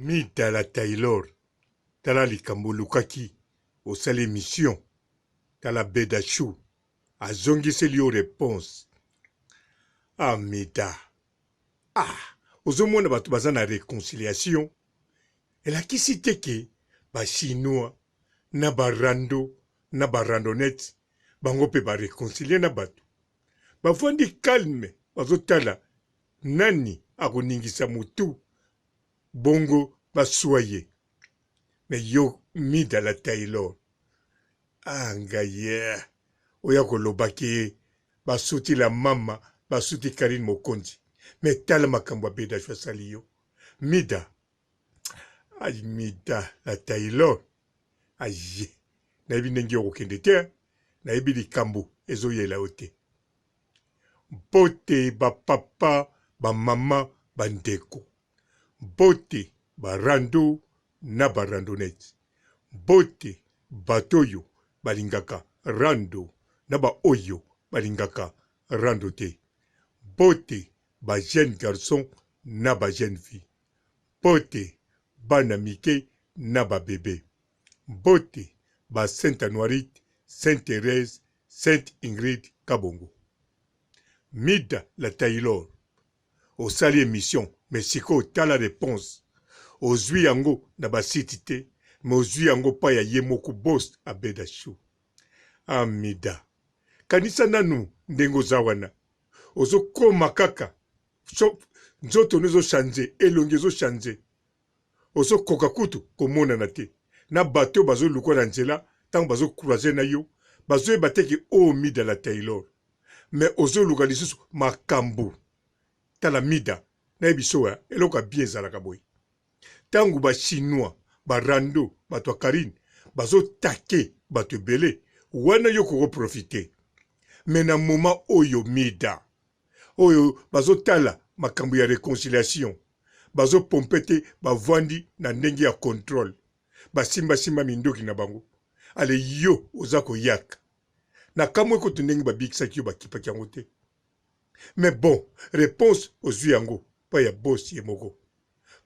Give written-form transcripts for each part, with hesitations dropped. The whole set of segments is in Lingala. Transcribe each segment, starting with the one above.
Mitala Taylor tala likambo olukaki osali emission tala Beda chou azongiseli yo reponse ah Mida ah ozomona bato baza na reconciliation elakisi te ke ba chinois na ba rando na ba randonnette bango pe ba reconcilier na bato bavandi calme bazotala nani akoningisa mutu bongo basua ye mais yo mida la taylor ah ngai eh oya koloba ke basuti la mama basuti Carine Mokonzi mais tala makambo ya Bedashu asali yo mida ay mida la taylor aye nayebi ndenge okokende te nayebi likambo ezoyela yo te Mbote ba papa, ba mama, ba ndeko. Mbote ba rando na ba randonnettes. Mbote bato oyo balingaka rando na ba oyo balingaka rando te. Mbote ba jeunes garçons na ba jeunes filles. Mbote bana mike na ba bebes. Mbote ba Saint Anuarite, Saint Therèse, Saint Ingrid Kabongo. Mida la Taylor osali emission mais sikoyo tala reponse ozui yango na ba site te mais ozui yango pa ya ye moko boss Abeda Chou. Ah Mida kanisa nanu ndenge oza wana ozo koma kaka so, nzoto no ezo changer elongi ezo changer ozo koka kutu komonana te na bato oyo bazo luka na nzela tango bazo croiser na yo bazo yeba te ke oyo Mida la Taylor mais ozo luka lisusu makambu tala Mida na biso ya eloko ya bien ezalaka boye tango ba chinois ba rando bato ya Carine bazo take bato ebele wana yo koko profiter mais na moment oyo Mida oyo bazo tala makambo ya reconciliation bazo pompe te bavandi na ndenge ya controle basimba simba minduki na bango ale yo oza koyaka na kamwe kutu ndenge babikisaki yo bakipaki yango te mais bon reponse ozwi yango pa ya boss ye moko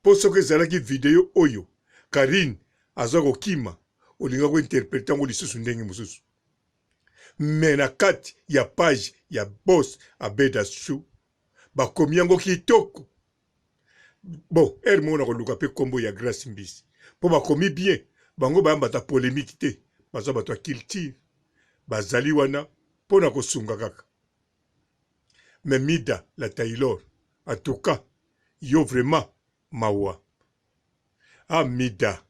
po soki ezalaki video oyo Carine aza kokima olinga ko interprete yango lisusu ndenge mosusu mais na kati ya page ya boss Abeda Chou bakomi yango kitoko bon heure moko nakoluka mpe kombo ya Grace Mbisi mpo bakomi bien bango bayambata polemique te baza bato ya culture bazali wana mpo na kosunga kaka mais Mida la Taylor en tout cas yo vraiment mawa ah Mida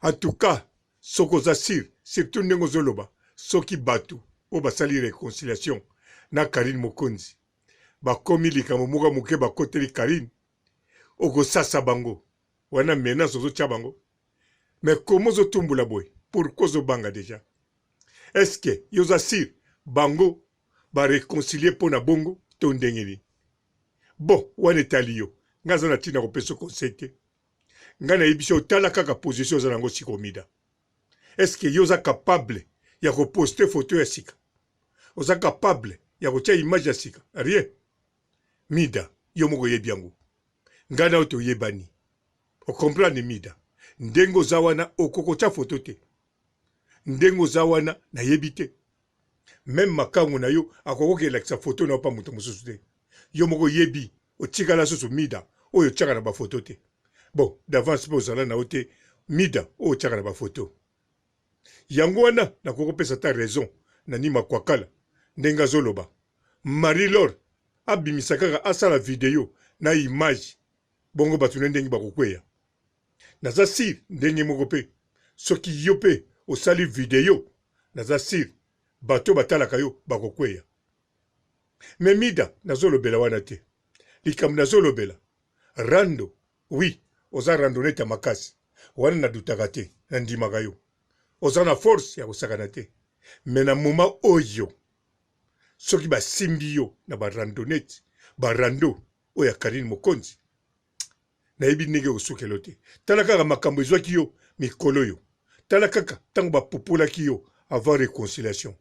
En tout cas soki oza sur surtout ndenge ozo loba soki batu oyo basali reconciliation na Carine Mokonzi bakomi likambo moko ya moke bakoteli Carine okosasa bango wana menace ozotia bango mais comment ozotumbola boye pourquoi ozobanga dejà est ce que yo oza sur bango ba reconcilier mpo na bongo to ndenge nini bon wana etali yo ngai aza na ntina kopesa conseil te Ngai nayebisi yo tala kaka position oza nango siko mida. Est ce que yo oza capable ya ko poster photo ya sika? Oza capable ya kotia image ya sika? Rien. Mida, yo moko oyebi yango. Ngai na yo toyebani. O comprendre Mida? Ndenge oza wana okoki kotia photo te. Ndenge oza wana nayebi te. Meme makangu na yo akoki kolakisa photo na yo pa moto mosusu te. Yo moko oyebi otikala susu mida oyo otiaka na ba photo te. Bon, d'avance pe ozala na yo te mida oyo otiaka na ba photo. Yango wana nakoki kopesa ata raison na Nima Kwakala ndenge azoloba Marie Laure abimisa kaka asala video na image bongo bato na ndenge bakokweya. Naza sur ndenge moko pe soki yo pe osali video naza sur bato batalaka yo bakokweya. Mais Mida nazolobela wana te. Likambo nazolobela rando oui oza randonnette ya makasi wana na doutaka te na ndimaka yo oza na force ya kosakana te mais na moment oyo soki basimbi yo na ba randonnette ba rando oyo ya Carine Mokonzi nayebi ndenge ekosukela yo te tala kaka makambo ezwaki yo mikolo oyo tala kaka ntango bapupolaki yo avant reconciliation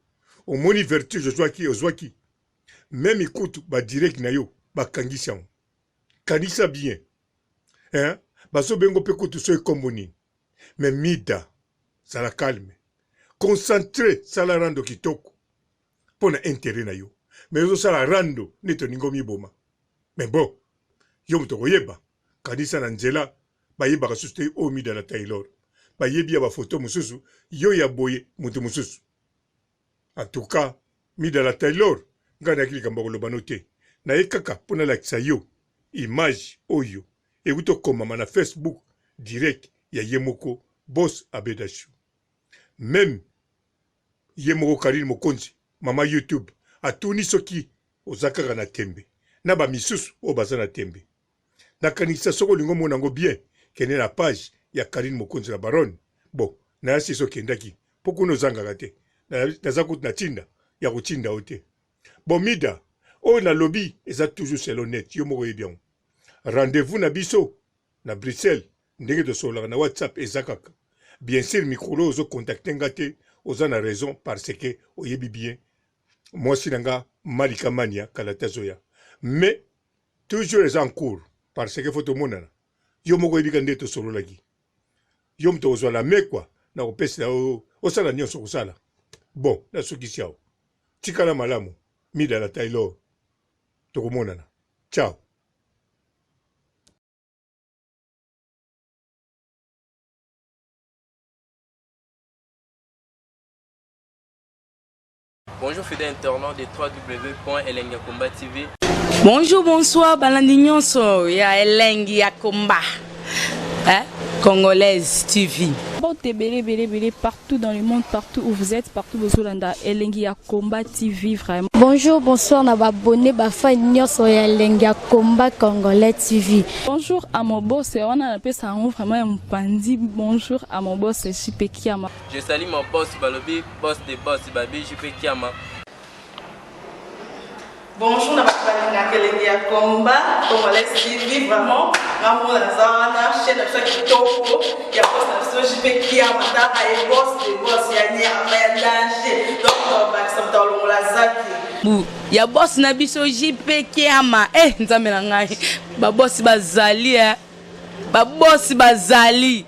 omoni vertige ozwaki ozwaki meme kutu ba direct na yo bakangisi yango kanisa bien hein? Bazo bengo pe kutu soki kombo nini. Mais Mida zala calme. Concentre sala rando kitoko pona interet na yo. Mais ozo sala rando neti olingi omiboma. Mais bon yo moto okoyeba kanisa na nzela bayebaka susu te oyo Mida na Taylor. Bayebi ya ba photo mosusu yo ya boye moto mosusu. En tout cas Mida la Taylor ngai nayaki likambo ya koloba no te. Naye kaka po nalakisa yo image oyo ewuti okomama na Facebook direct ya ye moko Boss Abedachou. Meme ye moko Carine Mokonzi mama YouTube atuni soki oza kaka na tembe na ba misusu oyo baza na tembe. Nakanisa soki olingi omona yango bien kende na page ya Carine Mokonzi la Baronne. Bon nayasi esi okendaki po kuna ozangaka te. Naza kutu na tinda ya kotinda yo te. Bon Mida oyo nalobi eza toujours selon net yo moko oyebi yango. Rendez-vous na biso na Bruxelles ndenge tosololaka na WhatsApp eza kaka. Bien sur mikolo oyo ozo contacter nga te oza na raison parce que oyebi bien mwasi na nga Malika Mania kala te azoya. Mais toujours eza en cours parce que faut tomonana. Yo moko oyebi ka nde tosololaki. Yo moto okozwa la mekwa na kopesela yo osala nyonso okosala. Bon nasukisi awa. Tikala malamu Mida la Taylor. Tokomonana. Ciao. Bonjour fidèle internaute de www.elengiyakomba TV. Bonjour, bonsoir, balandi nyonso ya elengi ya komba. Hein? Congolaise TV. Mbote ebele ebele ebele partout dans le monde partout où vous êtes partout bozolanda elengi ya combat TV vraiment. Bonjour, bonsoir na ba abonné ba fan nyonso ya elengi ya combat congolais TV. Bonjour à mon boss wana napesa yango vraiment ya mopanzi bonjour à mon boss JP Kiama. Je salue mon boss balobi boss de boss babi JP Kiama. Bonjour na bato balingaka elengi ya combat congolais TV vraiment nga moko naza wana chaîne na biso ya kitoko ya boss na biso JP Kiama tala ye boss de boss ya nyama ya danger donc tobakisa moto alongola zaki Bu ya boss na biso JP Kiama eh nzambe na ngai ba boss bazali eh ba boss bazali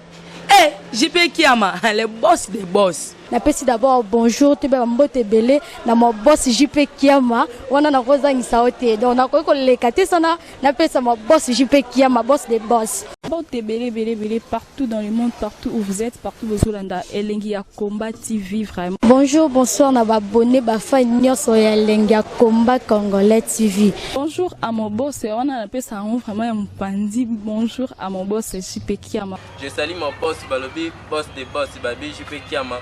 eh JP Kiama le boss de boss. Napesi d'abord bonjour toyeba ba mbote ebele na ma boss JP Kiama wana nakozangisa yo te donc nakoki koleka te sana napesa ma boss JP Kiama boss de boss. Mbote ebele ebele ebele partout dans le monde partout où vous êtes partout bozolanda elengi ya combat TV vraiment. Bonjour bonsoir na ba abonné ba fan nyonso ya elengi ya combat congolais TV. Bonjour à mon boss wana napesa yango vraiment ya mopanzi bonjour à mon boss JP Kiama. Je salue mon boss balobi boss de boss babi JP Kiama.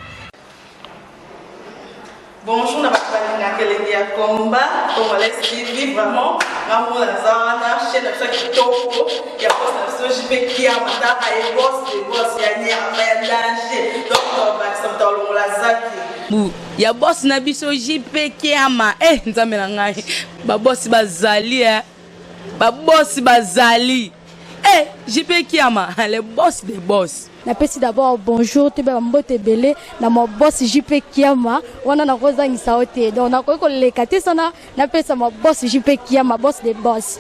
Bonjour na bato balingaka elengi ya combat congolais TV vraiment nga moko naza wana chaîne na biso ya kitoko ya boss na biso JP Kiama tala ye boss de boss ya nyama ya danger donc tobakisa moto alongola zaki Bu ya boss na biso JP Kiama eh nzambe na ngai ba boss bazali eh ba boss bazali eh JP Kiama le boss de boss. Napesi d'abord bonjour toyeba ba mbote ebele na ma boss JP Kiama wana nakozangisa yo te donc nakoki koleka te sana napesa ma boss JP Kiama boss de boss.